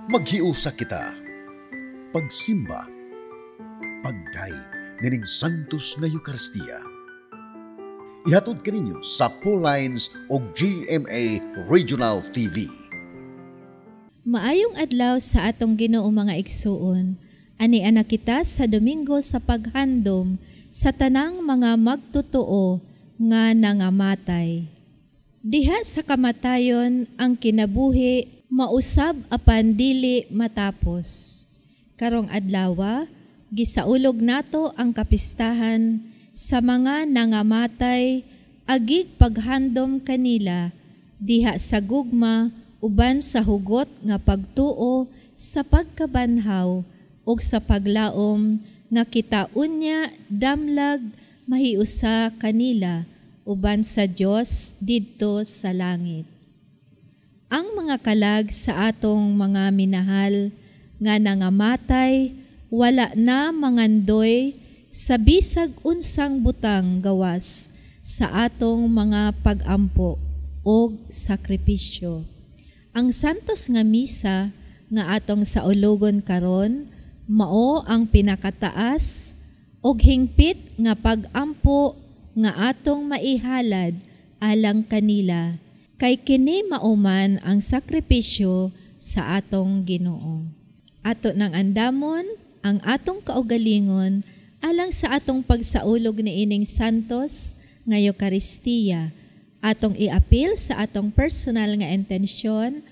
Maghiusa kita. Pagsimba. Pagdayeg nining Santos nga Eucharistia. Ihatod kaninyo sa Paulines og GMA Regional TV. Maayong adlaw sa atong Ginoo, mga igsuon. Ani ana kita sa Domingo sa paghandom sa tanang mga magtotoo nga nangamatay. Diha sa kamatayon ang kinabuhi mausab apan dili matapos. Karong adlawa, gisaulog nato ang kapistahan sa mga nangamatay agig paghandom kanila diha sa gugma uban sa hugot nga pagtuo sa pagkabanhaw ug sa paglaom nga kita unya damlag mahiusa kanila uban sa Dios didto sa langit. Ang mga kalag sa atong mga minahal nga nangamatay wala na mangandoy sa bisag unsang butang gawas sa atong mga pagampo og sakripisyo. Ang Santos nga Misa nga atong saulugon karon mao ang pinakataas og hingpit nga pagampo nga atong maihalad alang kanila, kay kini mauman ang sakripisyo sa atong Ginoo. Ato nang andamon ang atong kaugalingon alang sa atong pagsaulog niining Santos nga Eukaristiya. Atong iapil sa atong personal nga intensyon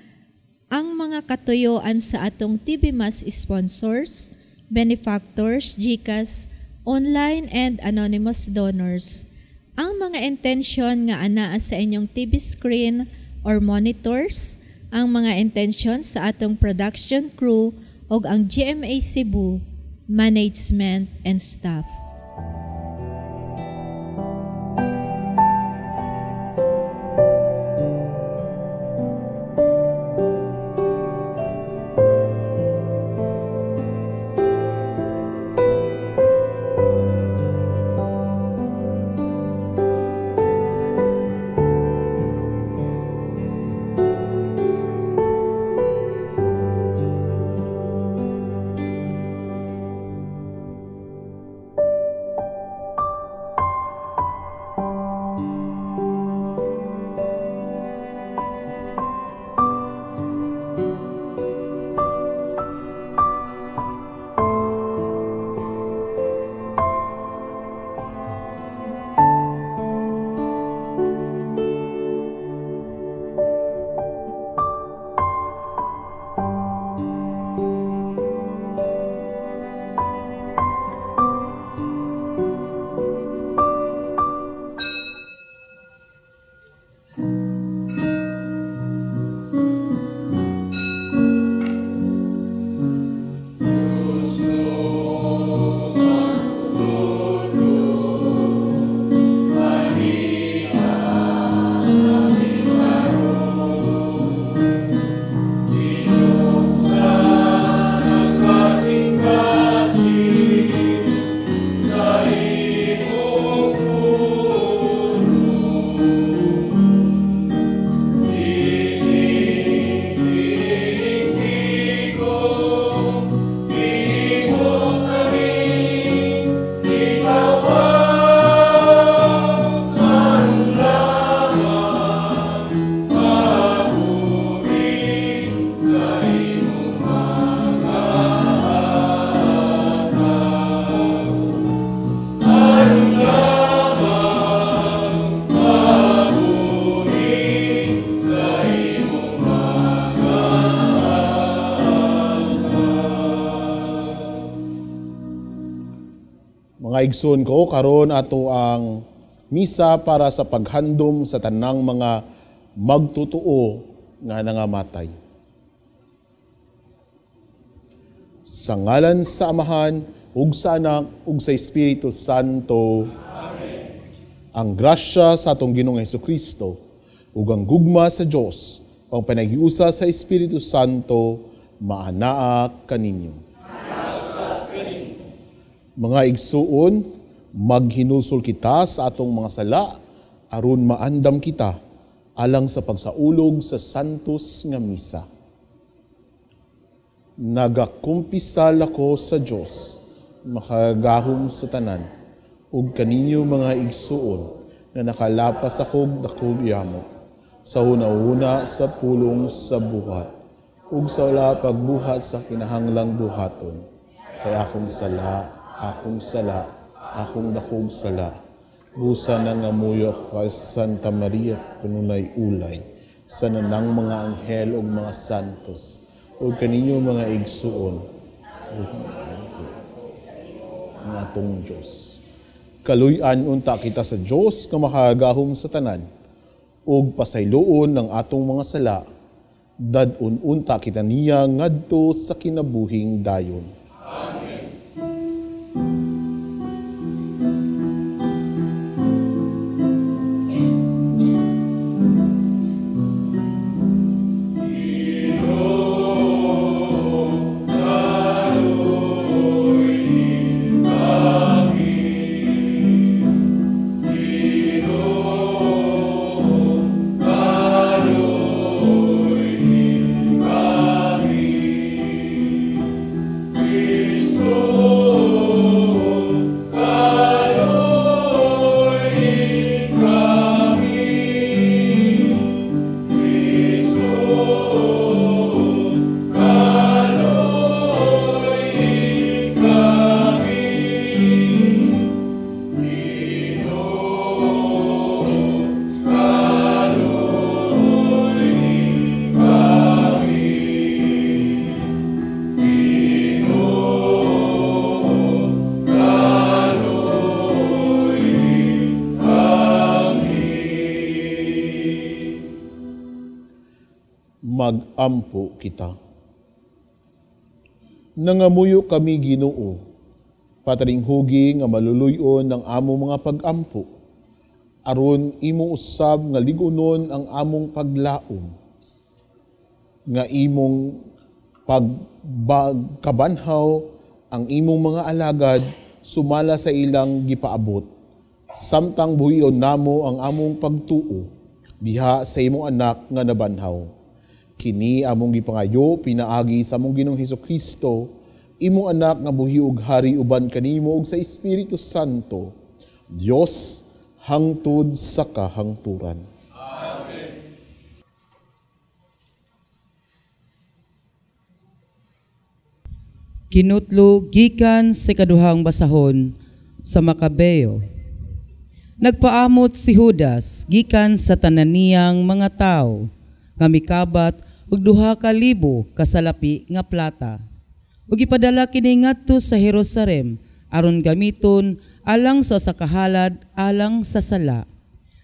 ang mga katuyoan sa atong TV Mass sponsors, benefactors, GCash, online and anonymous donors. Ang mga intensyon nga anaa sa inyong TV screen or monitors, ang mga intensyon sa atong production crew ug ang GMA Cebu management and staff. Mga igsoon ko, karon ato ang misa para sa paghandom sa tanang mga magtotoo nga nangamatay. Sa ngalan sa Amahan, ug sa Anak, ug sa Espiritu Santo. Amen. Ang grasya sa atong Ginoong Hesukristo, ug ang gugma sa Dios, ang panaghiusa sa Espiritu Santo, maanaa kaninyo. Mga igsuon, maghinulsol kita sa atong mga sala, aron maandam kita alang sa pagsaulog sa Santos nga Misa. Nagakumpisal ako sa Dios, makagahom sa tanan, ug kaninyo mga igsuon nga nakalapas akog dakog yamo, sa una-una sa pulong sa buhat, ug sa wala pagbuhat sa kinahanglang buhaton. Kay akong sala, akong sala, akong dakog sala. Busa na nga muyo kay Santa Maria kununay ulay, sa nanang mga anghel ug mga santos, ug kaninyo mga igsuon, ang atong Diyos. Kaluy-an unta kita sa Diyos nga makagahom sa tanan, ug pasayloon ng atong mga sala, dad-on unta kita niya ngadto sa kinabuhing dayon. Amen. Magampo kita. Nangamuyo kami, Ginoo, pataringhugi nga maluluyon ang among mga pagampo, aron imo usab nga ligunon ang among paglaom, nga imong pagkabanhaw ang imong mga alagad sumala sa ilang gipaabot, samtang buhion namo ang among pagtuo diha sa imong anak nga nabanhaw. Kini among gipangayo pinaagi sa among Ginoong Hesukristo, imong anak nga buhi ug hari uban kanimo ug sa Espiritu Santo, Dios hangtod sa kahangturan. Amen. Kinutlo gikan sa ikaduhang basahon sa Makabeo. Nagpaamot si Judas gikan sa tananiyang mga tao nga mikabat og 2,000 ka salapi nga plata. Ug ipadala kini ngadto sa Jerusalem aron gamiton alang sa usa ka halad alang sa sala.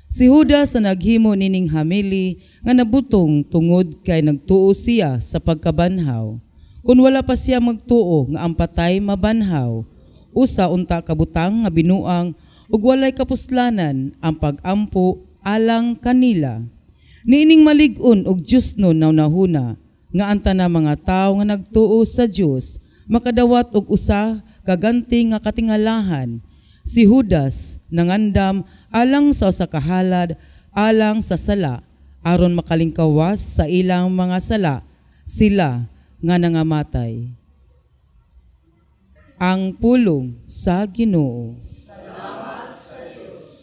Si Judas na naghimo nining hamili nga nabutong tungod kay nagtuo siya sa pagkabanhaw. Kun wala pa siya magtuo nga ang patay mabanhaw, usa unta kabutang nga binuang ug walay kapuslanan ang pagampo alang kanila. Niining malig-on og Dios no naunahuna nga ang tanang mga tawo nga nagtuo sa Dios makadawat og usa ka ganti nga katingalahan. Si Judas nangandam alang sa usa ka halad alang sa sala aron makalingkawas sa ilang mga sala sila nga nangamatay. Ang pulong sa Ginoo. Salamat sa Dios.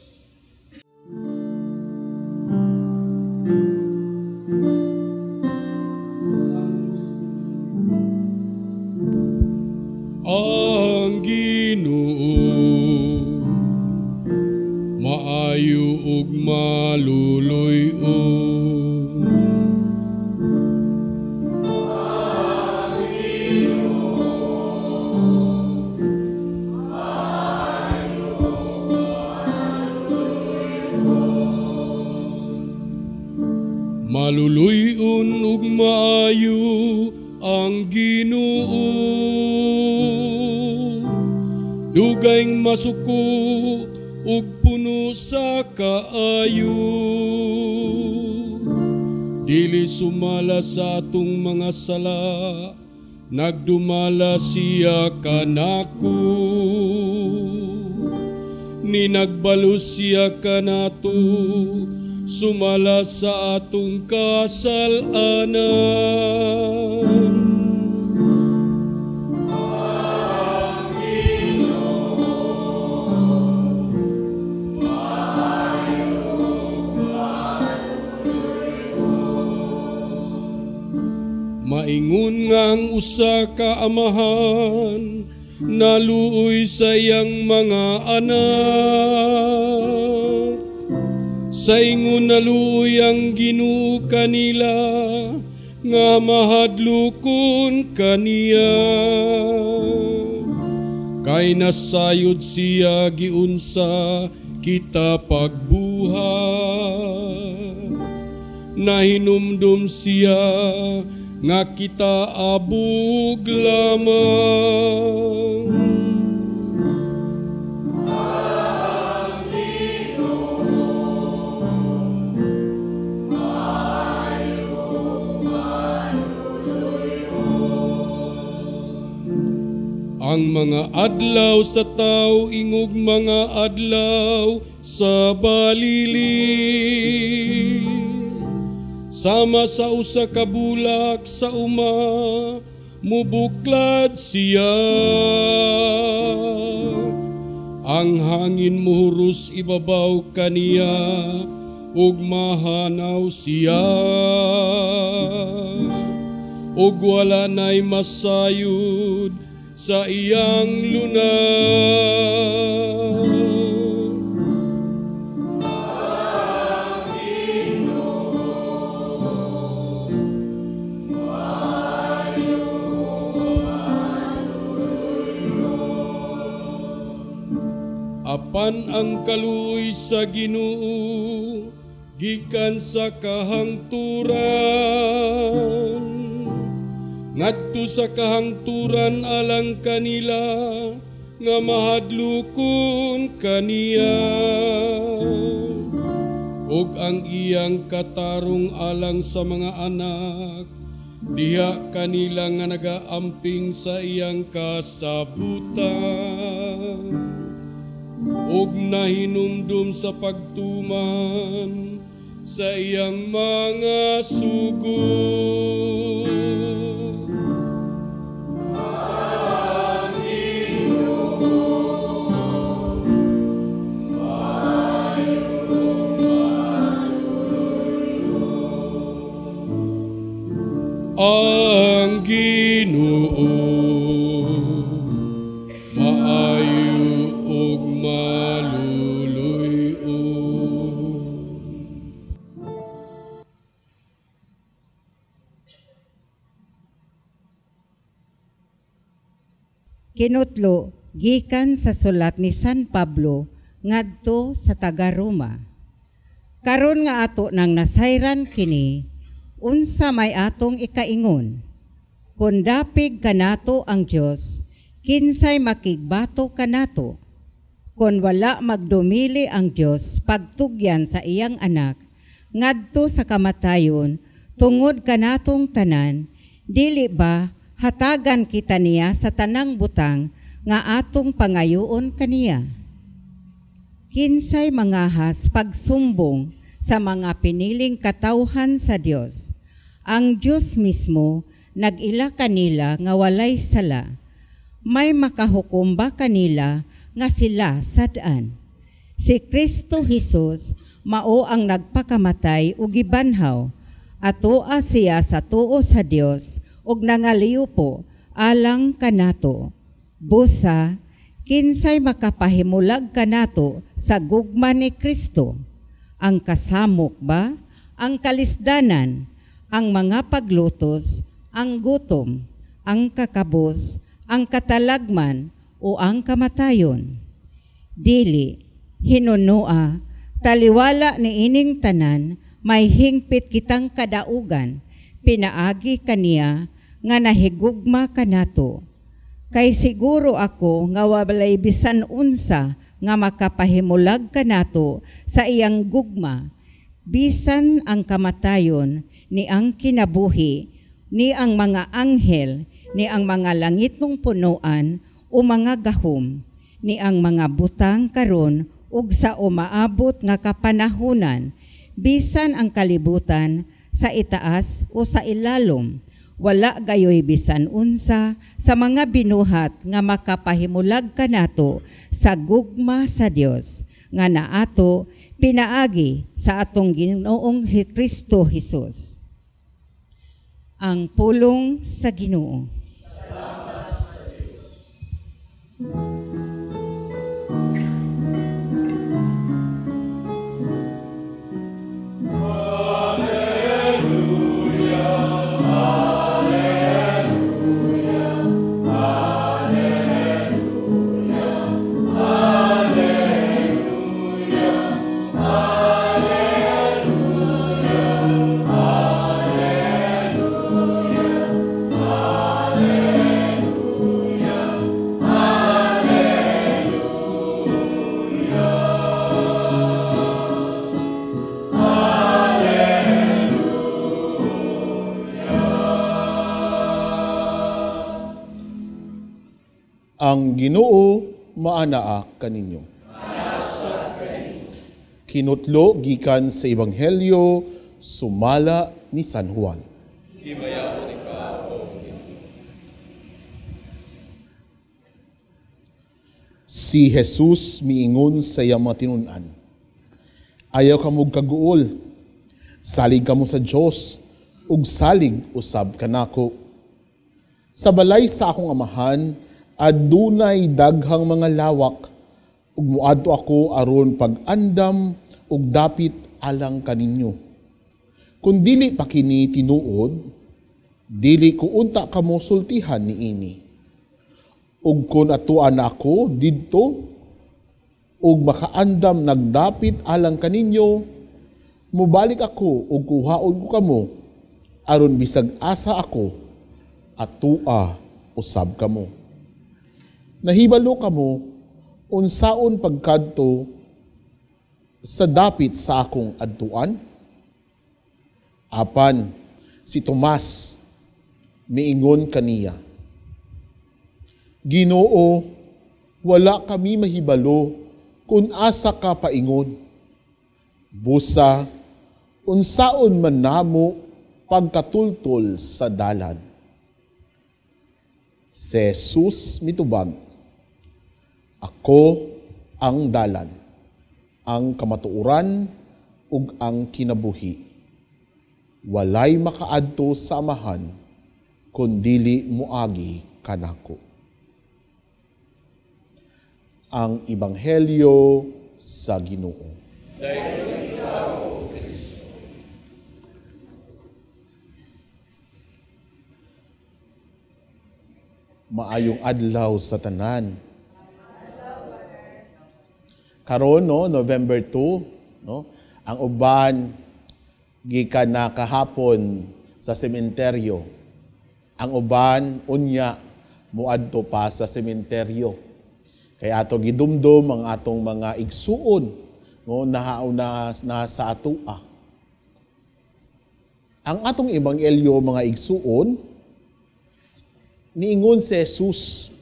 Ang Ginoo maayo ug maluluy-on. Ang Ginoo maayo ug maluluy-on. Maluluy-on ug maayo ang Ginoo. Dugayng masuko ug puno sa kaayo. Dili sumala sa atong mga sala, nagdumala siya kanako. Ninagbalos siya kanato, sumala sa atong kasalanan. ang usa ka amahan naluoy sa iyang mga anak. Sa ingon naluoy ang Ginoo kanila nga mahadlokon kaniya. Kay nasayod siya giunsa kita pagbuhat, nahinumdum siya nga kita abog lamang. Ang Ginoo maayo maluluy-on. Ang mga adlaw sa tao ingog mga adlaw sa balili, sama sa usa ka bulak sa uma, mubuklad siya. Ang hangin muhurus ibabaw kaniya, ug mahanaw siya. Ug wala na'y masayod sa iyang lunar. Apan ang kaluoy sa Ginoo gikan sa kahangturan ngadto sa kahangturan alang kanila nga mahadlokon kaniya, ug ang iyang katarong alang sa mga anak diha kanila nga nagaamping sa iyang kasabutan, ug nahinumdum sa pagtuman sa iyang mga sugo. Ang Ginoo maayo maluluy-on. Ang Ginoo maayo ug maluluy-on. Kinutlo gikan sa sulat ni San Pablo ngadto sa taga-Roma. Karon nga ato nang nasayran kini, unsa may atong ikaingon? Kun dapig kanato ang Dios, kinsay makigbato kanato? Kon wala magdumili ang Dios pagtugyan sa iyang anak ngadto sa kamatayon tungod kanatong tanan, dili ba hatagan kita niya sa tanang butang nga atong pangayoon kaniya? Kinsay mangahas pagsumbong sa mga piniling katawhan sa Dios? Ang Dios mismo nag-ila kanila nga walay sala. May makahukom ba kanila nga sila sad-an? Si Kristo Jesus mao ang nagpakamatay ug gibanhaw. Atoa siya sa tuo sa Dios ug nangaliupo alang kanato. Busa, kinsay makapahimulag kanato sa gugma ni Kristo? Ang kasamok ba? Ang kalisdanan? Ang mga paglutos? Ang gutom? Ang kakabos? Ang katalagman? O ang kamatayon? Dili, hinunua, taliwala ni ining tanan, may hingpit kitang kadaugan, pinaagi kaniya nga nahigugma kanato. Kay siguro ako nga walay bisan unsa nga makapahimulag kanato sa iyang gugma, bisan ang kamatayon, ni ang kinabuhi, ni ang mga anghel, ni ang mga langitnong punuan o mga gahom, ni ang mga butang karon ug sa umaabot nga kapanahunan, bisan ang kalibutan sa itaas o sa ilalom, wala gayoy bisan unsa sa mga binuhat nga makapahimulag kanato sa gugma sa Dios nga naato pinaagi sa atong Ginoong Kristo Hesus. Ang pulong sa Ginoo. Salamat sa Dios. Ang Ginoo maanaa kaninyo. Kinutlo gikan sa Ebanghelyo sumala ni San Juan. Si Jesus miingon sa iyang mga tinun-an, ayaw kamo kaguol, salig kamo sa Dios ug salig usab kanako. Sa balay sa akong amahan adunay daghang mga lawak, ug moadto ako aron pag-andam ug dapit alang kaninyo. Kun dili pa kini tinuod, dili ko unta kamo sultihan niini. Ug kun atuan na ako didto ug makaandam nagdapit alang kaninyo, mobalik ako ug kuhaon ko kamo aron bisag asa ako atua usab kamo. Nahibalo kamo unsaon pagkadto sa dapit sa akong adtuan? Apan si Tomas miingon kaniya, Ginoo, wala kami mahibalo kung asa ka paingon. Busa, unsaon man namo pagkatultol sa dalan. Si Jesus mitubag, ako ang dalan, ang kamatuoran ug ang kinabuhi. Walay makaadto sa Amahan kun dili moagi kanako. Ang Ebanghelyo sa Ginoo. Maayong adlaw sa tanan. Karon, no, November 2, no, ang uban gikan na kahapon sa sementeryo. Ang uban unya moadto pa sa sementeryo. Kaya ato gidumdum ang atong mga igsuon, no, nahauna na sa atua. Ang atong ebanghelyo mga igsuon, niingon si Jesus,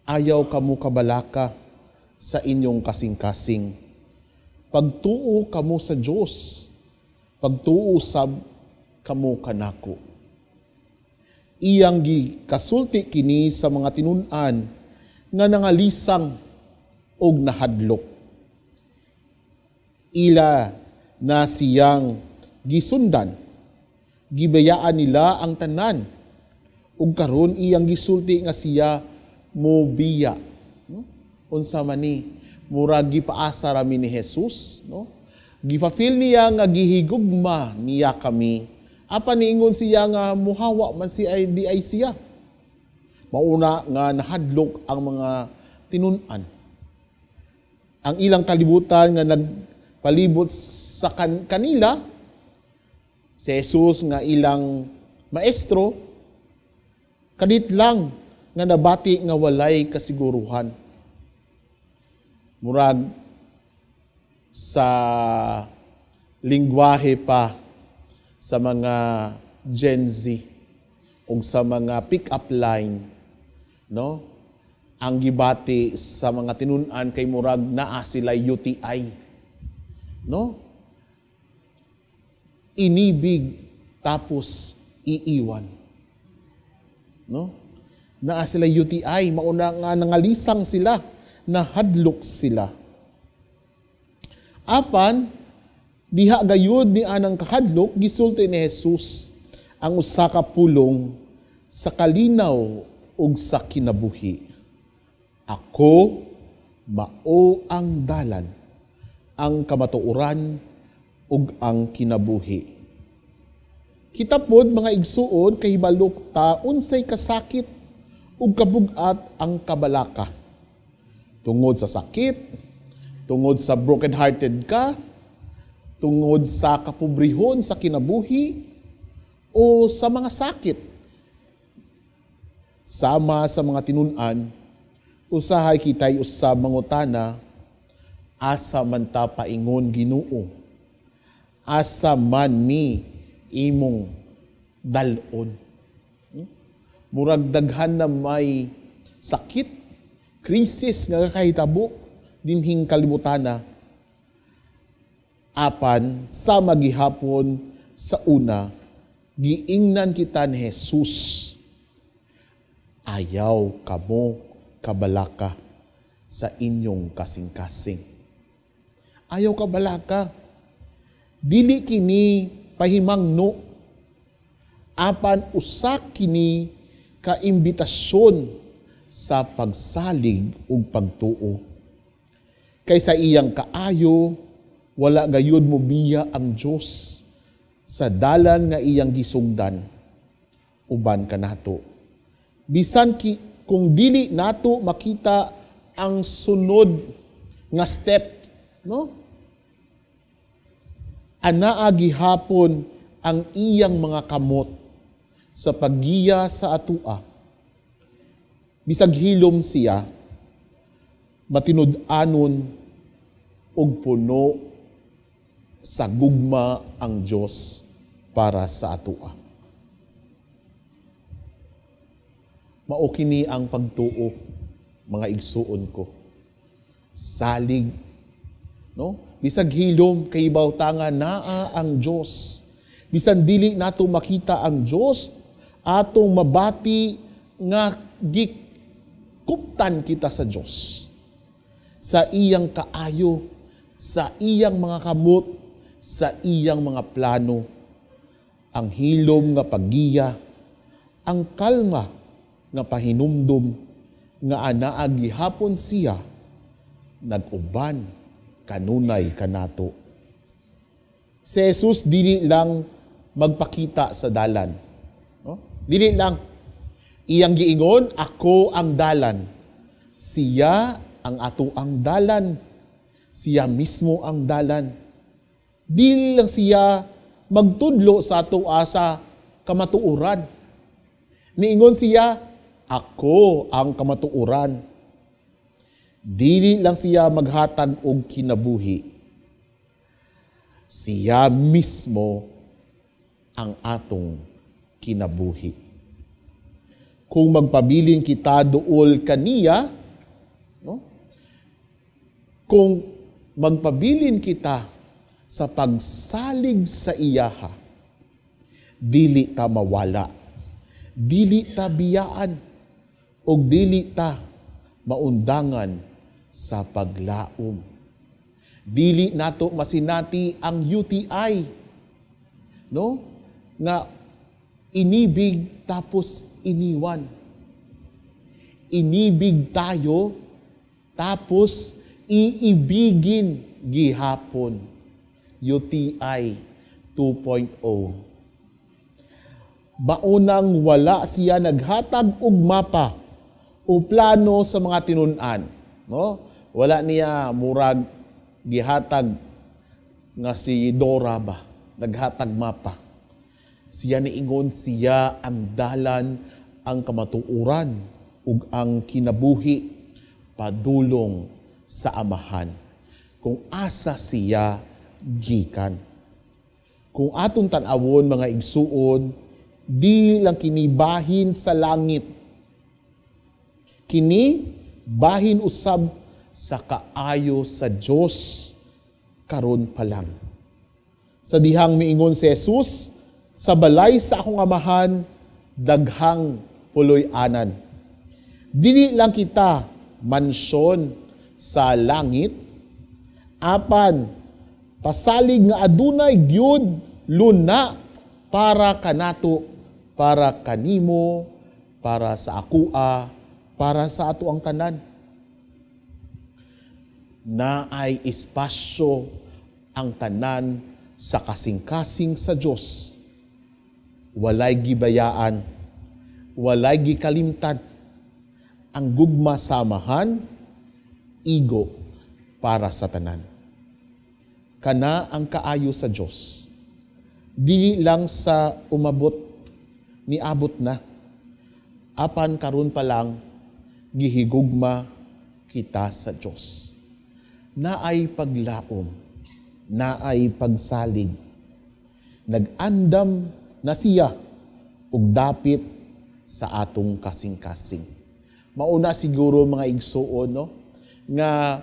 ayaw kamo kabalaka sa inyong kasing-kasing. Pagtuo kamo sa Dios, pagtuo sab kamo kanako. Iyang gikasulti kini sa mga tinun-an nga nangalisang og nahadlok. Ila na siyang gisundan, gibayaan nila ang tanan, ug karon iyang gisulti nga siya mobiya. No? Unsa man ni, murag gipaasa rami ni Jesus, no? Gipa-feel niya nga gihigugma niya kami. Apan niingon siya nga muhawa man si ay di ay siya. Mauna nga nahadlok ang mga tinun-an. Ang ilang kalibutan nga nagpalibot sa kanila, si Jesus nga ilang maestro, kadit lang nga nabati nga walay kasiguruhan. Murag sa lingwahe pa sa mga Gen Z o sa mga pick-up line, no? Ang gibati sa mga tinun-an kay murag naa sila UTI, no? Inibig tapos iiwan, no? Naa sila UTI, mauna nga nangalisang sila, nahadlok sila. Apan diha gayud ni anang kahadlok, gisulti ni Jesus ang usa ka pulong sa kalinaw ug sa kinabuhi. Ako mao ang dalan, ang kamatuoran ug ang kinabuhi. Kita pod mga igsuon kahibalo ta unsay kasakit ug kabug-at ang kabalaka. Tungod sa sakit, tungod sa broken-hearted ka, tungod sa kapobrehon sa kinabuhi, o sa mga sakit. Sama sa mga tinun-an, usahay kita'y usab mangutana, asa man ta paingon Ginoo, asa man mi imong dal-on. Murag daghan na may sakit, krisis nga kakahitabo dinhing kalibutana, apan sa magihapon sa una, giingnan kita ni Jesus, ayaw kamo kabalaka sa inyong kasing-kasing. Ayaw kabalaka. Dili kini pahimangno, apan usa kini kaimbitasyon sa pagsalig ug pagtuo. Kay sa iyang kaayo, wala gayud mobiya ang Dios sa dalan nga iyang gisugdan uban kanato. Bisan kung dili nato makita ang sunod nga step, no? Anaa gihapon ang iyang mga kamot sa paggiya sa atua. Bisag hilom siya, matinud-anon ug puno sa gugma ang Dios para sa atua. Mao kini ang pagtuo, mga igsuon ko. Salig, no? Bisag hilom kay bawtanga naa ang Dios. Bisan dili nato makita ang Dios, atong mabati nga gikuptan kita sa Dios. Sa iyang kaayo, sa iyang mga kamot, sa iyang mga plano, ang hilom nga paggiya, ang kalma nga pahinumdum nga anaa gihapon siya nag-uban kanunay kanato. Si Jesus dili lang magpakita sa dalan. No? Dili lang. Iyang giingon, ako ang dalan. Siya ang ato ang dalan. Siya mismo ang dalan. Dili lang siya magtudlo sa ato sa kamatuoran. Niingon siya, ako ang kamatuoran. Dili lang siya maghatag og kinabuhi. Siya mismo ang atong kinabuhi. Kung magpabilin kita duol kaniya, no? Kung magpabilin kita sa pagsalig sa iyaha, dili ta mawala, dili ta biyaan, og dili ta maundangan sa paglaom. Dili nato masinati ang UTI, no? Nga inibig tapos iniwan. Inibig tayo tapos iibigin gihapon. UTI 2.0. Maunang wala siya naghatag og mapa o plano sa mga tinun-an, no? Wala niya murag gihatag nga si Dora ba, naghatag mapa. Siya niingon, siya ang dalan, ang kamatuoran ug ang kinabuhi padulong sa Amahan. Kung asa siya gikan. Kung atong tan-awon mga igsuon, di lang kini bahin sa langit. Kini bahin usab sa kaayo sa Dios karon pa lang. Sa dihang miingon si Jesus, sa balay sa akong amahan, daghang puloy-anan. Dili lang kita mansyon sa langit, apan pasalig nga adunay gyud luna para kanato Para kanimo, para sa akoa, para sa ato ang tanan. Naay espasyo ang tanan sa kasing-kasing sa Dios. Walay gibayaan, walay gikalimtan. Ang gugma sa Amahan, igo para sa tanan. Kana ang kaayo sa Dios. Dili lang sa umabot, niabot na. Apan karon pa lang, gihigugma kita sa Dios. Naay paglaom, naay pagsalig. Nag-andam na siya ug dapit sa atong kasing-kasing. Mauna siguro mga igsuon, no, nga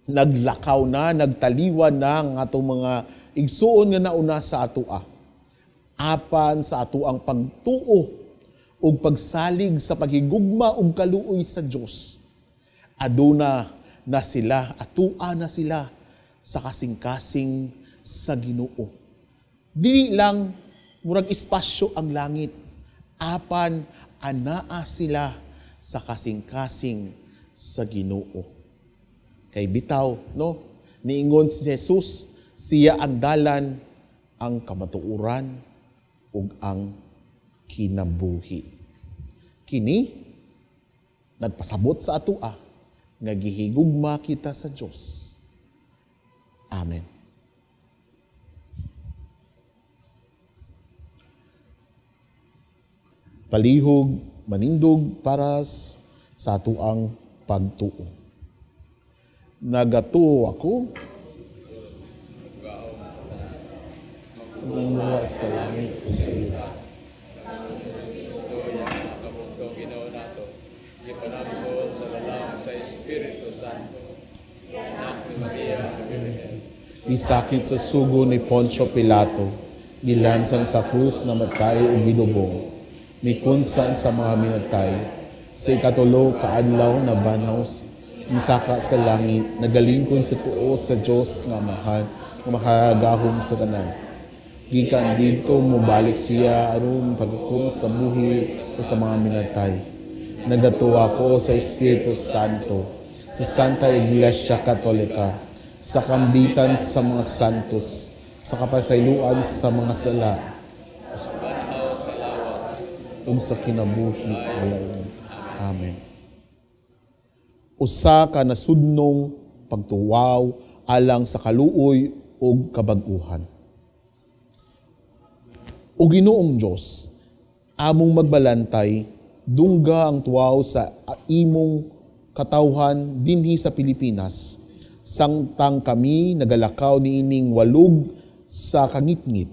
naglakaw na, nagtaliwan na ang atong mga igsuon nga nauna sa atoa. Apan sa ato ang pagtuo ug pagsalig sa paghigugma ug kaluoy sa Dios. Aduna na sila, atua na sila sa kasing-kasing sa Ginoo. Dili lang murag espasyo ang langit, apan anaa sila sa kasing-kasing sa Ginoo. Kay bitaw, no? Niingon si Jesus, siya ang dalan, ang kamatuoran ug ang kinabuhi. Kini nagpasabot sa atoa nga gihigugma kita sa Dios. Amen. Palihog, manindog para sa atoang pagtuo. Nagatuo ako ng sa langit ug sa lupa. Isakit sa sugo ni Poncio Pilato, gilansan sa krus na matay ug gilubong, mikunsan sa mga minatay, sa ikatulo kaadlaw na banhaw, misaka sa langit, nagalingkod sa tuo sa Dios nga Amahan, nga makagahom sa tanan. Gikan didto mobalik siya aron paghukom sa buhi o sa mga minatay. Nagatuwa ko sa Espiritu Santo, sa Santa Iglesia Katolika, sa kambitan sa mga santos, sa kapasayloan sa mga sala, ug sa kinabuhi wala. Amen. Usa ka nasudnong pagtuwaw alang sa kaluoy ug kabag-uhan. O Ginoong Dios, among magbalantay, dungga ang tuwaw sa imong katawhan dinhi sa Pilipinas, sangtang kami nagalakaw niining walog sa kangitngit.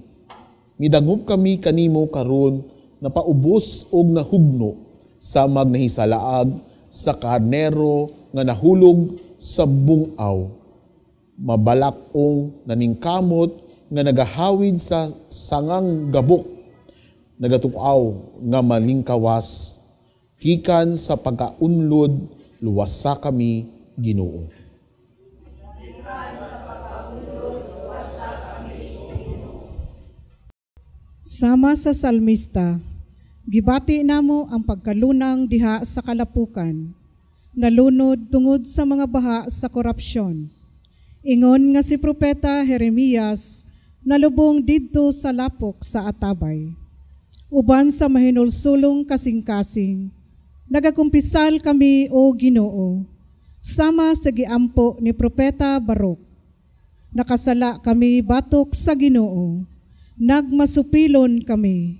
Midangup kami kanimo karon napaubos og nahugno sa magnahisalaag sa karnero nga nahulog sa bungaw, mabalak-ong naningkamot nga nagahawid sa sangang gabok, nagatuaw nga malingkawas, gikan sa pagkaunlod, luwasa kami, Ginoo. Sama sa salmista, gibati namo ang pagkalunang diha sa kalapukan, nalunod tungod sa mga baha sa korupsyon. Ingon nga si Propeta Jeremias, nalubong didto sa lapok sa atabay. Uban sa mahinulsulong kasing-kasing, nagakumpisal kami, o Ginoo, sama sa giampo ni Propeta Barok. Nakasala kami batok sa Ginoo, nagmasupilon kami,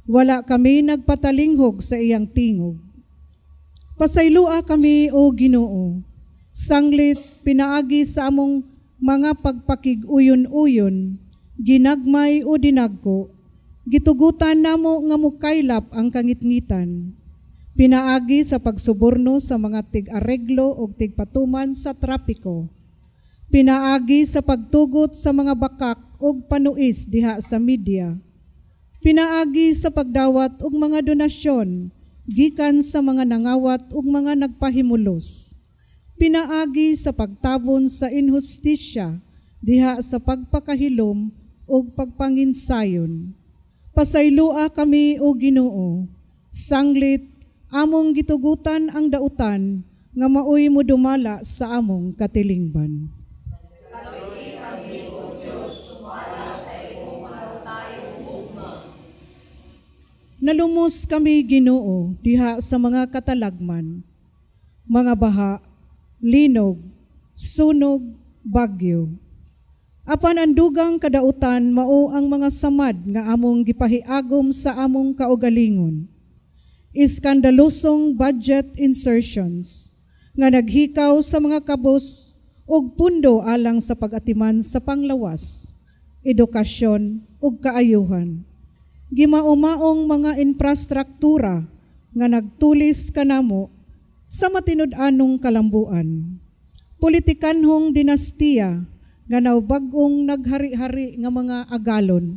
wala kami nagpatalinghog sa iyang tingog. Pasaylua kami, o Ginoo, sanglit pinaagi sa among mga pagpakig-uyon-uyon, ginagmay o dinagko, gitugutan namo nga mukaylap ang kangitngitan. Pinaagi sa pagsuborno sa mga tig-areglo o tigpatuman sa trapiko. Pinaagi sa pagtugot sa mga bakak og panuis diha sa media. Pinaagi sa pagdawat og mga donasyon gikan sa mga nangawat ug mga nagpahimulos. Pinaagi sa pagtabon sa inhustisya diha sa pagpakahilom ug pagpanginsayon. Pasaylua kami, o Ginoo, sanglit among gitugutan ang dautan nga maoy modumala sa among katilingban. Kami, O Diyos, sumala sa imong matautayong gugma. Nalumos kami, Ginoo, diha sa mga katalagman, mga baha, linog, sunog, bagyo. Apan ang dugang kadautan mao ang mga samad nga among gipahiagom sa among kaugalingon. Iskandalosong budget insertions nga naghikaw sa mga kabos ug pundo alang sa pag-atiman sa panglawas, edukasyon ug kaayuhan. Gimaumaong mga infrastruktura nga nagtulis kanamo sa matinud-anong kalambuan. Politikanhong dinastiya nga naubag-ong naghari-hari nga mga agalon.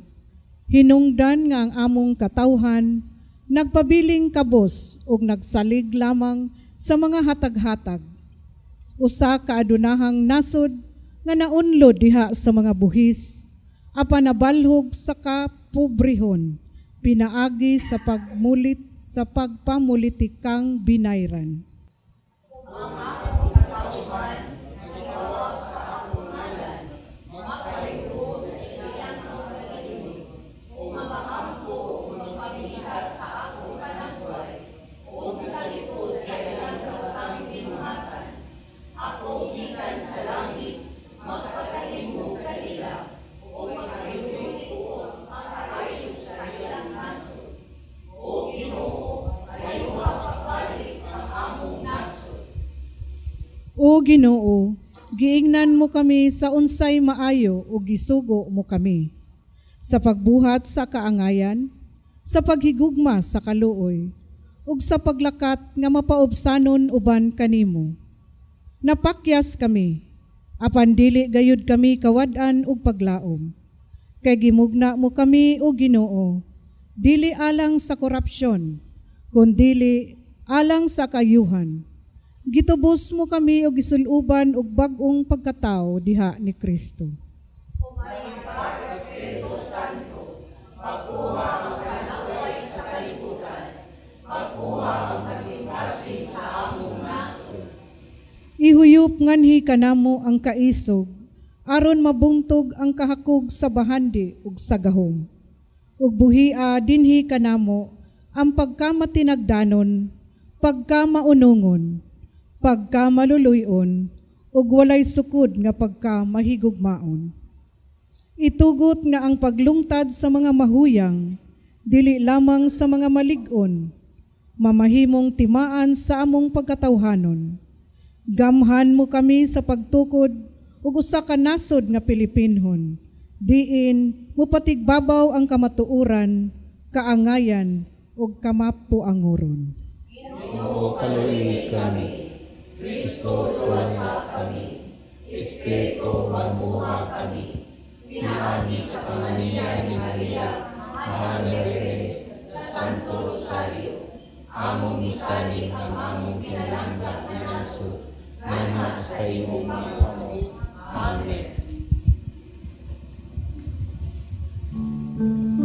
Hinungdan nga ang among katawhan nagpabiling kabos ug nagsalig lamang sa mga hatag-hatag. Usa ka adunahang nasod nga naunlod diha sa mga buhis, apan nabalhog sa kapobrehon, pinaagi sa pagmulit sa pagpamulitikang binayran. O Ginoo, giingnan mo kami sa unsay maayo o gisugo mo kami. Sa pagbuhat sa kaangayan, sa paghigugma sa kaluoy, ug sa paglakat nga mapaubsanon uban kanimo. Napakyas kami, apan dili gayud kami kawad-an ug paglaom. Kay gimugna mo kami, o Ginoo, dili alang sa korupsyon, kundili alang sa kayuhan. Gitubos mo kami o gisuluban og bag-ong pagkatao diha ni Kristo. Humayon ka, Espiritu Santo, pagkuha ang panaway sa kalibutan, pagkuha ang kasing-kasing sa among nasod. Ihuyop nganhi kanamo ang kaisog, aron mabuntog ang kahakog sa bahandi ug sa gahom. Ug buhia dinhi kanamo ang pagkamatinagdanon, pagkamaunungon, pagkamaluluyon, ug walay sukod nga pagkamahigugmaon. Itugot nga ang paglungtad sa mga mahuyang, dili lamang sa mga malig-on, mamahimong timaan sa among pagkatawhanon. Gamhan mo kami sa pagtukod ug usa ka nasod nga Pilipinhon, diin mupatigbabaw ang kamatuoran, kaangayan ug kamapuangoron. Ginoo, kaluoyi kami. Kristo, tuwasa kami. Espiritu, mamuha kami. Pinaagi sa panganiya ni Maria, Mahal na Birhen, sa Santo Rosario, among misalig ang among pinalangga nga nasod, nganha sa imong mga kamot. Amen. Tungod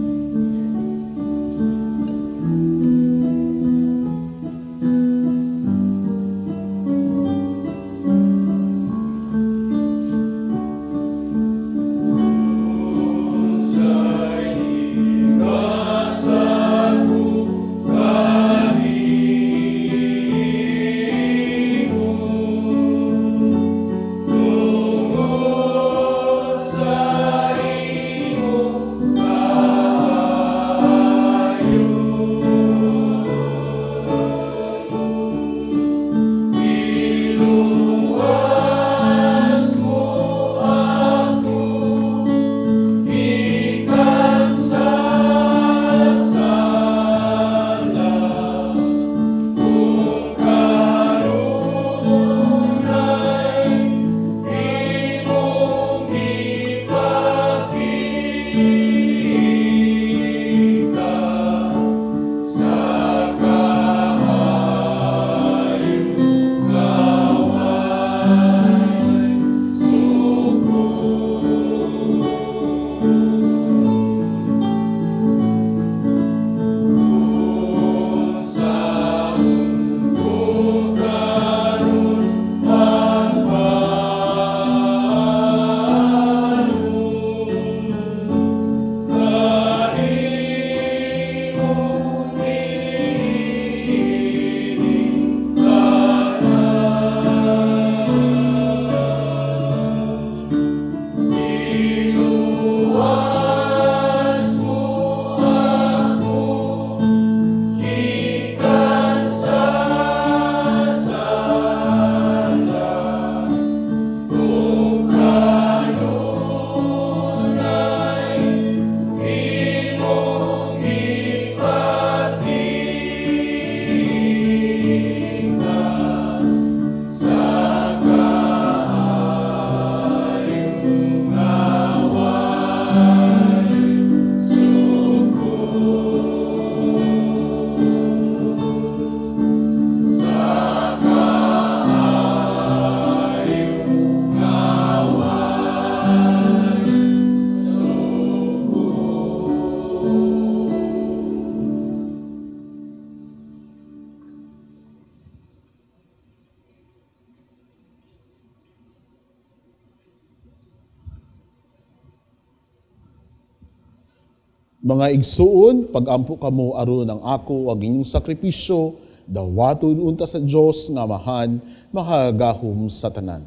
Mga igsuon, pagampo kamo aron ang ako ug inyong sakripisyo, dawaton unta sa Dios nga Amahan, makagagahom sa tanan.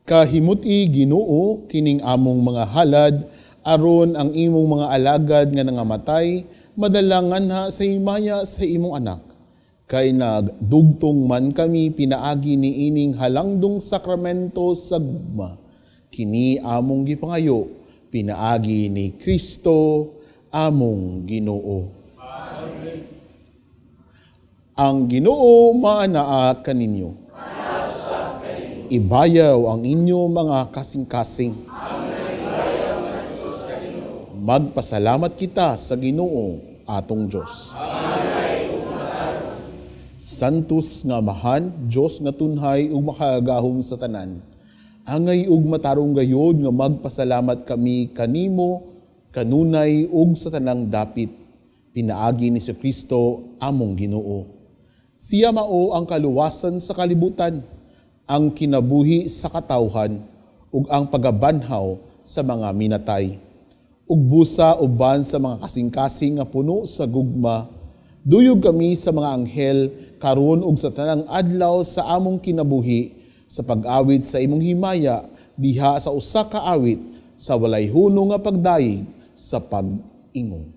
Kahimuti Ginoo kining among mga halad aron ang imong mga alagad nga nangamatay madalangan ha sa himaya sa imong anak. Kay nagdugtong man kami pinaagi ni ining halangdong sakramento sa gugma. Kini among gipangayo pinaagi ni Kristo among Ginoo. Amen. Ang Ginoo maanaa kaninyo. Ibayaw ang inyong mga kasing-kasing. Magpasalamat kita sa Ginoo atong Dios. Santos nga Amahan, Dios nga tunhay ug makagagahom sa tanan. Angay ug matarong gayod nga magpasalamat kami kanimo kanunay ug sa tanang dapit pinaagi ni Kristo among Ginoo. Siya mao ang kaluwasan sa kalibutan, ang kinabuhi sa katawhan ug ang pagabanhaw sa mga minatay. Ug busa uban sa mga kasing-kasing nga puno sa gugma, duyog kami sa mga anghel karon ug sa tanang adlaw sa among kinabuhi sa pag-awit sa imong himaya diha sa usa ka awit sa walay hunong nga pagdayeg sa pag-ingon.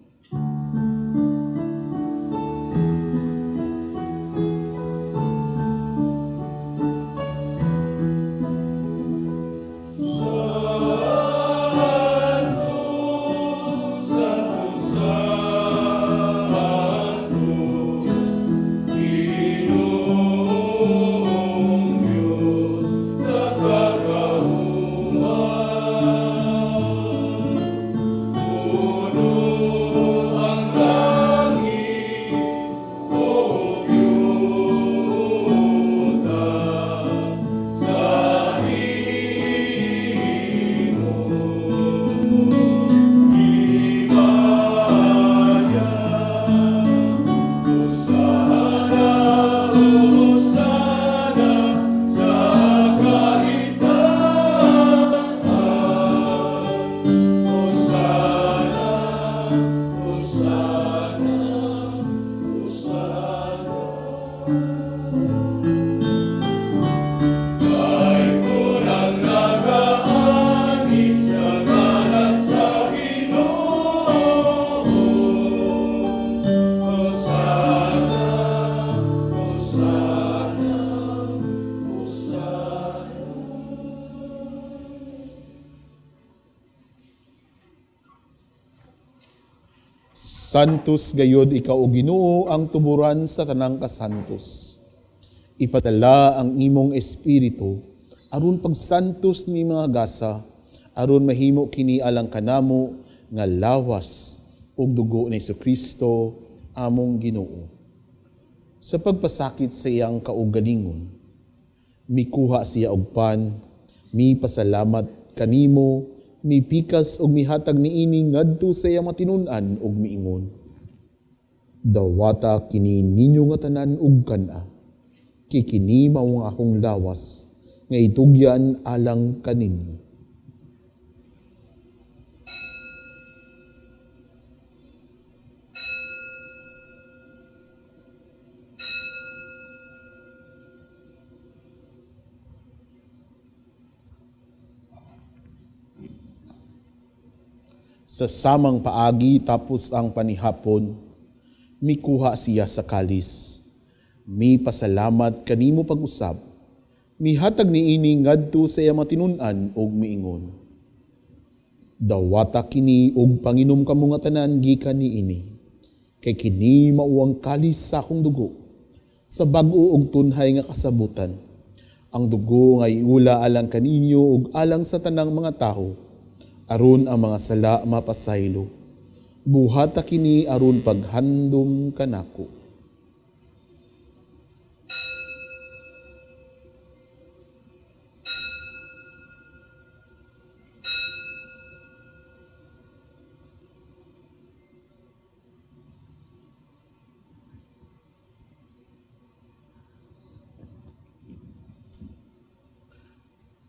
Santos gayod ikaw o Ginoo ang tuburan sa tanang kasantos. Ipadala ang imong espiritu aron pagsantos ni mga gasa, aron mahimo kini alang kanamo nga lawas ug dugo ni Jesucristo among Ginoo. Sa pagpasakit sa iyang kaugalingon, mikuha siya og pan, mipasalamat kanimo, mipikas og mihatag niini ngadto sa iyang matinun-an og miingon. Dawata kini ninyo nga tanan og kan-a, kay kini mao ang akong lawas nga itugyan alang kaninyo. Sa samang paagi tapos ang panihapon, mikuha siya sa kalis. Mi pasalamat kanimo pag-usab. Mihatag niini ngadto sa iyang matinun-an og miingon. Dawata kini og panginom kamo nga tanan gikan niini. Kay kini mao ang kalis sa akong dugo, sa bag-o og tunhay nga kasabutan. Ang dugo nga iula alang kaninyo ug alang sa tanang mga tawo, aron ang mga sala mapasaylo. Buhata kini aron paghandom kanako.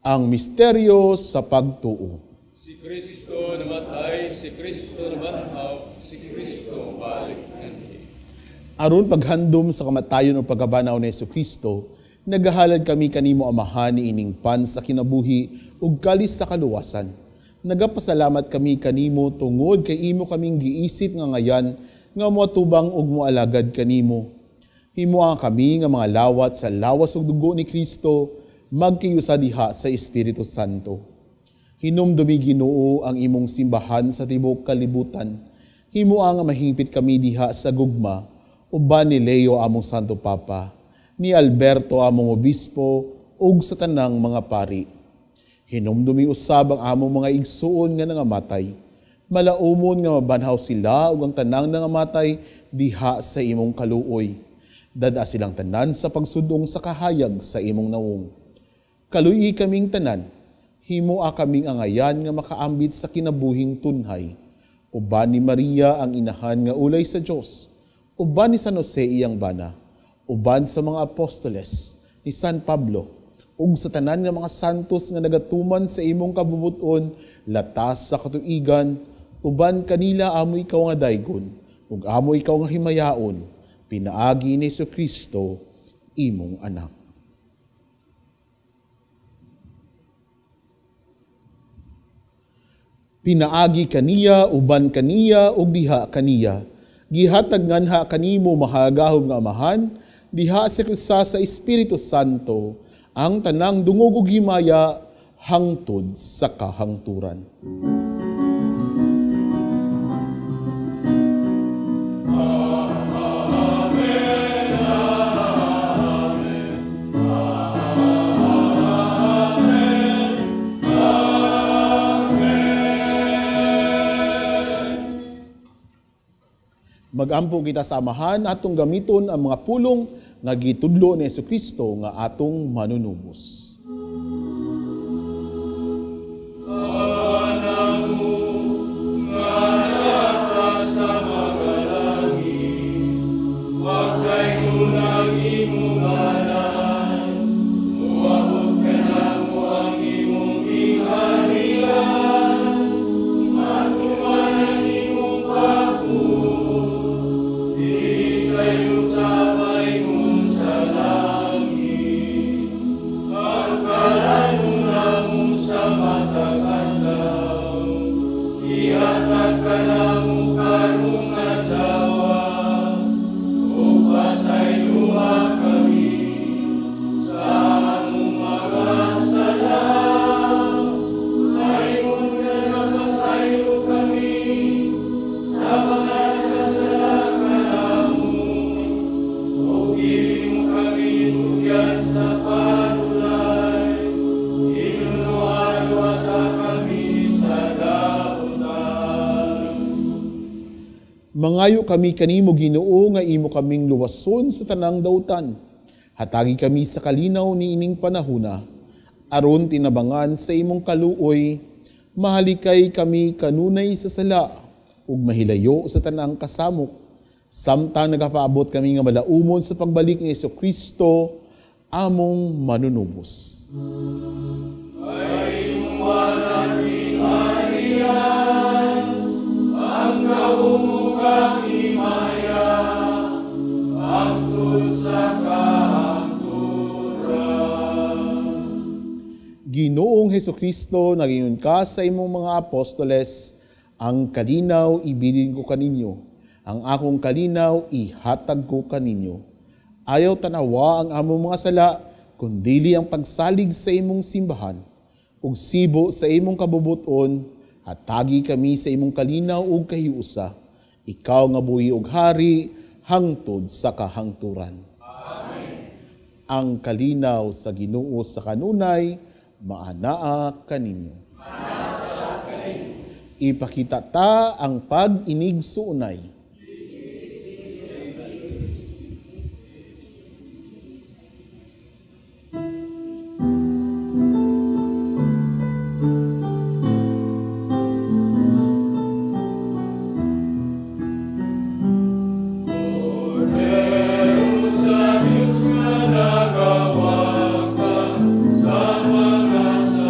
Ang misteryo sa pagtuo. Si Kristo namatay, si Kristo nabanhaw, si Kristo balik nganhi. Aron paghandom sa kamatayon o pagkabanaw ni Jesu Kristo, nagahalad kami kanimo Amahan ni ining pan sa kinabuhi ug kalis sa kaluwasan. Nagapasalamat kami kanimo tungod kay imo kaming giisip nga ngayan nga moatubang ug moalagad kanimo. Himoa kami nga mga lawat sa lawas ug dugo ni Kristo, magkiyusa diha sa Espiritu Santo. Hinumdumi Ginoo ang imong simbahan sa tibuok kalibutan. Himoa nga mahingpit kami diha sa gugma, uban ni Leo among Santo Papa, ni Alberto among Obispo, ug sa tanang mga pari. Hinumdumi usab ang among mga igsuon nga nangamatay. Malaumon nga mabanhaw sila ug ang tanang nangamatay diha sa imong kaluoy. Dada silang tanan sa pagsudong sa kahayag sa imong nawong. Kaluyi kaming tanan, himoa kaming angayan nga makaambit sa kinabuhing tunhay. Uban ni Maria ang inahan nga ulay sa Dios, uban ni San Jose iyang bana, uban sa mga apostoles, ni San Pablo, ug sa tanan nga mga santos nga nagatuman sa imong kabubuton, latas sa katuigan, uban kanila amo ikaw nga daygon, ug amo ikaw nga himayaon, pinaagi ni Jesu Kristo, imong anak. Pinaagi kaniya, uban kaniya, ug diha kaniya. Gihatag nganha kanimo mahagahom nga Amahan, diha sa usa sa Espiritu Santo, ang tanang dungog ug himaya hangtod sa kahangturan. Magampo kita sa Amahan atong gamiton ang mga pulong nga gitudlo ni Jesu Kristo nga atong manunubos. Mangayo kami kanimo Ginoo nga imo kaming luwason sa tanang dautan. Hatagi kami sa kalinaw ni ining panahuna, aron tinabangan sa imong kaluoy, mahalikay kami kanunay sa sala ug mahilayo sa tanang kasamok. Samtang nagapaabot kami nga malaumon sa pagbalik ni Jesu Kristo, among manunubos. Ay ang kahumugang himaya, hangtod sa kahangturan. Ginoong Jesu Kristo, nagingon ka sa imong mga apostoles, ang kalinaw ibilin ko kaninyo, ang akong kalinaw ihatag ko kaninyo. Ayaw tanawa ang among mga sala, kundili ang pagsalig sa imong simbahan, ug sibo sa imong kabubuton, hatagi kami sa imong kalinaw ug kahiusa. Ikaw nga buhi ug hari hangtod sa kahangturan. Amen. Ang kalinaw sa Ginoo sa kanunay maanaa kaninyo. Ipakita ta ang pag-inig suunay. Sa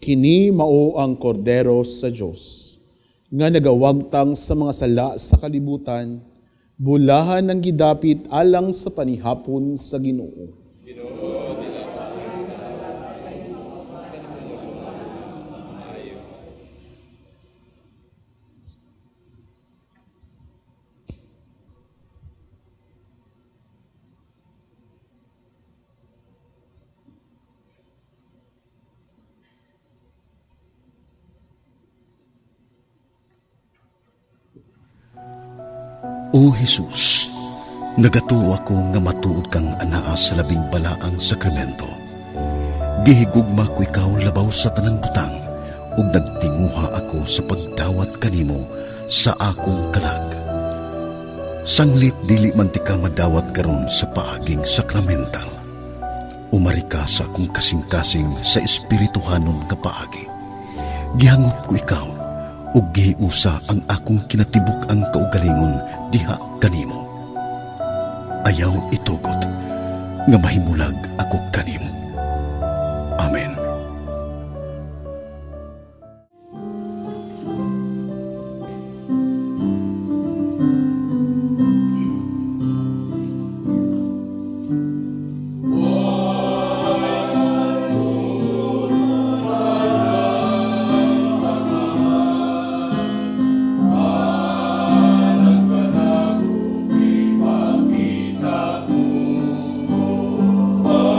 Kini mao ang kordero sa Dios nga nagawagtang sa mga sala sa kalibutan, bulahan ang gidapit alang sa panihapon sa Ginoo. O Jesus, nagatuo ako nga matuod kang anaa sa labing balaang sakramento. Gihigugma ko ikaw labaw sa tanang butang ug nagtinguha ako sa pagdawat kanimo sa akong kalag. Sanglit dili man tika madawat karon sa paaging sakramental. Umari ka sa akong kasing-kasing sa espirituhanon nga paagi. Gihangop ko ikaw ug gihiusa ang akong kinatibuk ang kaugalingon diha kanimo. Ayaw itugot nga mahimulag ako kanimo. Amen. Oh.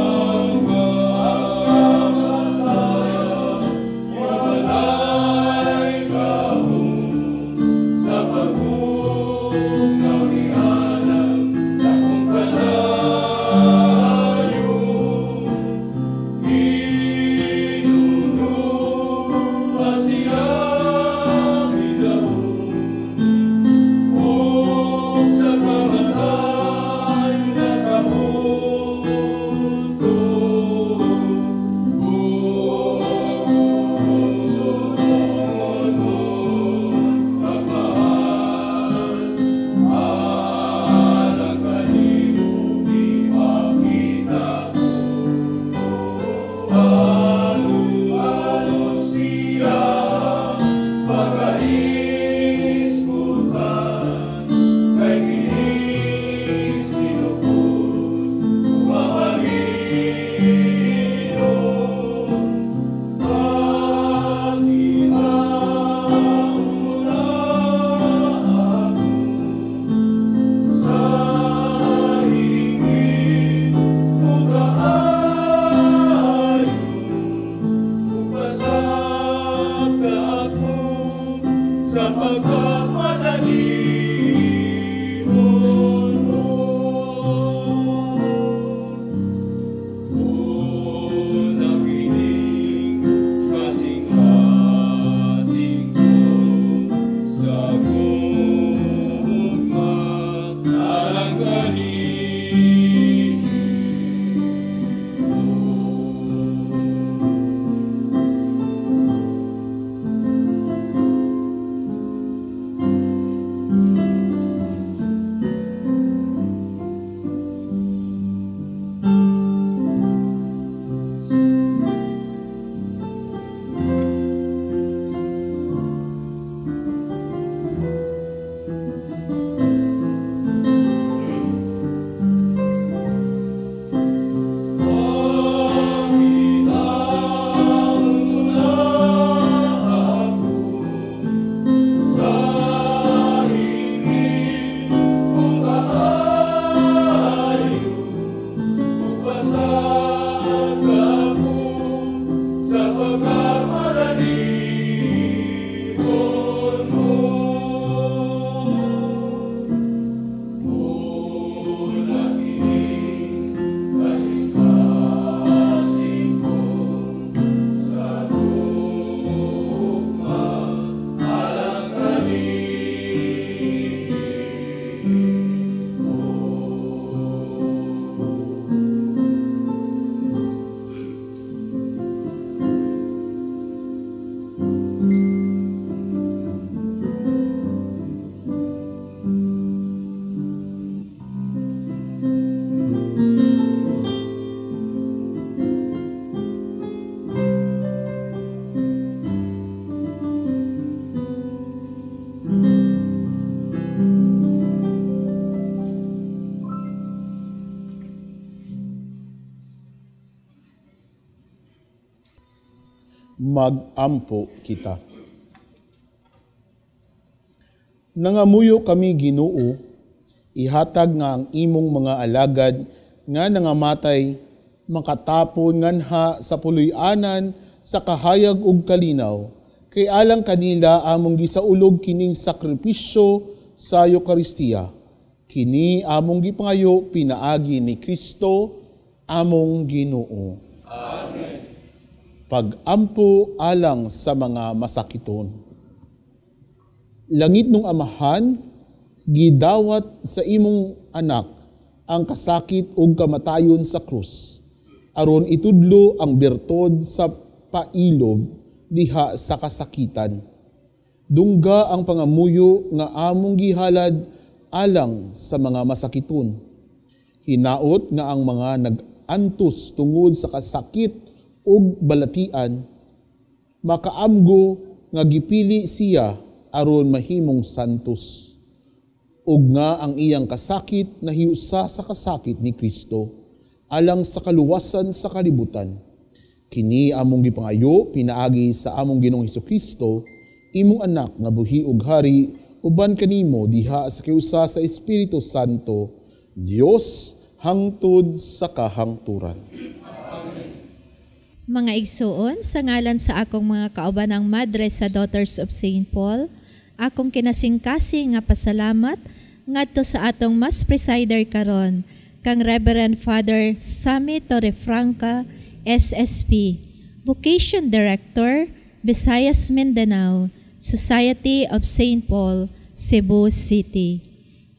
Magampo kita. Nangamuyo kami, Ginoo, ihatag nga ang imong mga alagad nga nangamatay makatapon nganha sa puloy-anan sa kahayag ug kalinaw, kay alang kanila among gisaulog kining sakripisyo sa Eukaristiya. Kini among gipangayo pinaagi ni Kristo among Ginoo. Amen. Pagampo alang sa mga masakiton. Langit nung Amahan, gidawat sa imong anak ang kasakit ug kamatayon sa krus, aron itudlo ang bertod sa pailob diha sa kasakitan. Dungga ang pangamuyo nga among gihalad alang sa mga masakiton. Hinaot nga ang mga nag-antos tungod sa kasakit ug balatian, makaamgo nga gipili siya aron mahimong santos, ug nga ang iyang kasakit nahiusa sa kasakit ni Kristo alang sa kaluwasan sa kalibutan. Kini among gipangayo pinaagi sa among Ginoong Hesukristo, imong anak nga buhi ug hari uban kanimo diha sa kiusa sa Espiritu Santo, Dios hangtod sa kahangturan. Mga igsuon, sa ngalan sa akong mga kaubanang madre sa Daughters of St. Paul, akong kinasingkasing nga pasalamat ngadto sa atong mas presider karon, kang Reverend Father Sammy Torrefranca, SSP, Vocation Director, Visayas Mindanao, Society of St. Paul, Cebu City.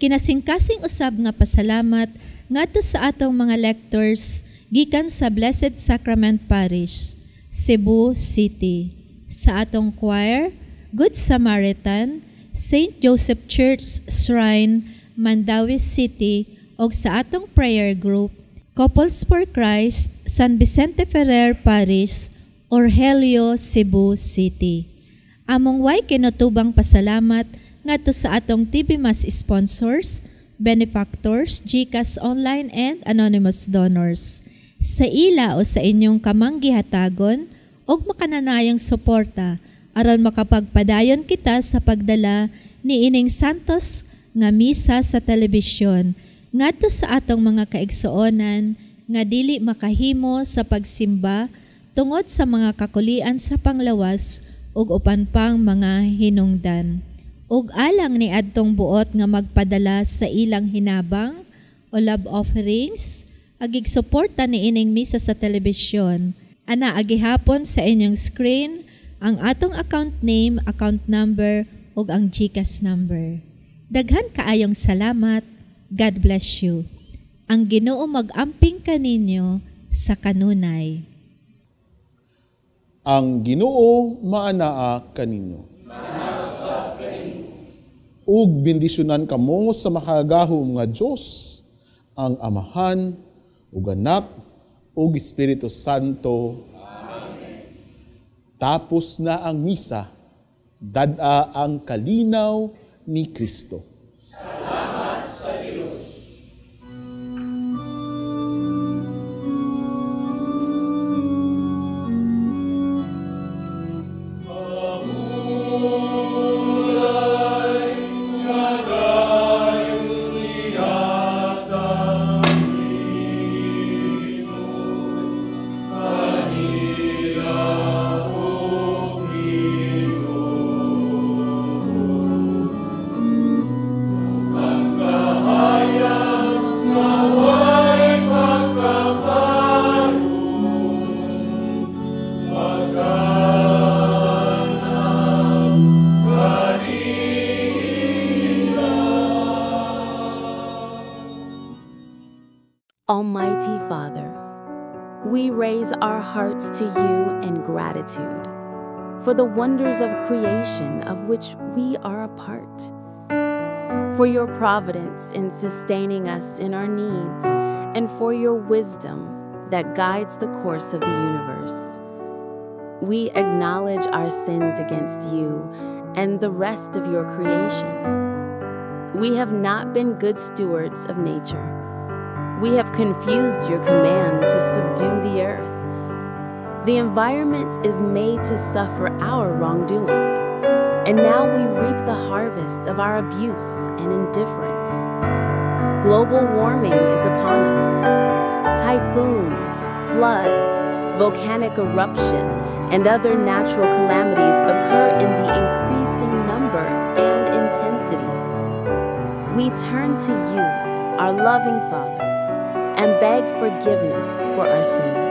Kinasingkasing usab nga pasalamat ngadto sa atong mga lectors gikan sa Blessed Sacrament Parish, Cebu City, sa atong choir, Good Samaritan, St. Joseph Church Shrine, Mandaue City, og sa atong prayer group, Couples for Christ, San Vicente Ferrer Parish, Orhelio, Cebu City. Among way kinutubang pasalamat ngadto sa atong TV Mass sponsors, benefactors, GCash Online and anonymous donors. Sa ila o sa inyong kamanggihatagon og makananayang suporta aron makapagpadayon kita sa pagdala ni ining Santos nga misa sa telebisyon ngadto sa atong mga kaigsuonan nga dili makahimo sa pagsimba tungod sa mga kakulian sa panglawas ug upan pang mga hinungdan. Ug alang ni adtong buot nga magpadala sa ilang hinabang o love offerings, agig suporta ni ining misa sa telebisyon. Ana agihapon sa inyong screen ang atong account name, account number ug ang GCash number. Daghan kaayong salamat. God bless you. Ang Ginoo mag-amping kaninyo sa kanunay. Ang Ginoo maanaa kaninyo. Ug bendisyonan kamo sa makagagahom nga Dios, ang Amahan ug Anak ug Espiritu Santo. Amen. Tapos na ang misa, dad-a ang kalinaw ni Kristo. Salamat sa Dios. Almighty Father, we raise our hearts to you in gratitude for the wonders of creation of which we are a part, for your providence in sustaining us in our needs, and for your wisdom that guides the course of the universe. We acknowledge our sins against you and the rest of your creation. We have not been good stewards of nature. We have confused your command to subdue the earth. The environment is made to suffer our wrongdoing, and now we reap the harvest of our abuse and indifference. Global warming is upon us. Typhoons, floods, volcanic eruption, and other natural calamities occur in the increasing number and intensity. We turn to you, our loving Father, and beg forgiveness for our sins.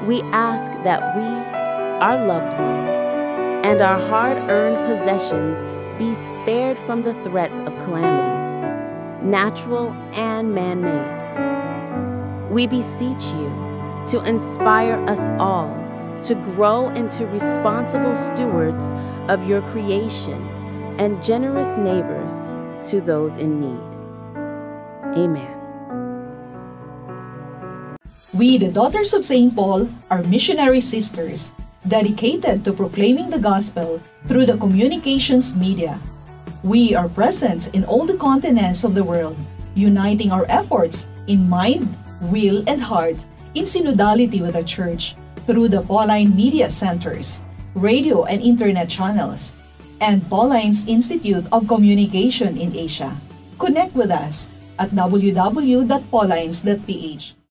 We ask that we, our loved ones, and our hard earned possessions be spared from the threats of calamities, natural and man made. We beseech you to inspire us all to grow into responsible stewards of your creation and generous neighbors to those in need. Amen. We, the Daughters of St. Paul, are missionary sisters dedicated to proclaiming the gospel through the communications media. We are present in all the continents of the world, uniting our efforts in mind, will, and heart in synodality with the Church through the Pauline Media Centers, radio and internet channels, and Paulines Institute of Communication in Asia. Connect with us at www.paulines.ph.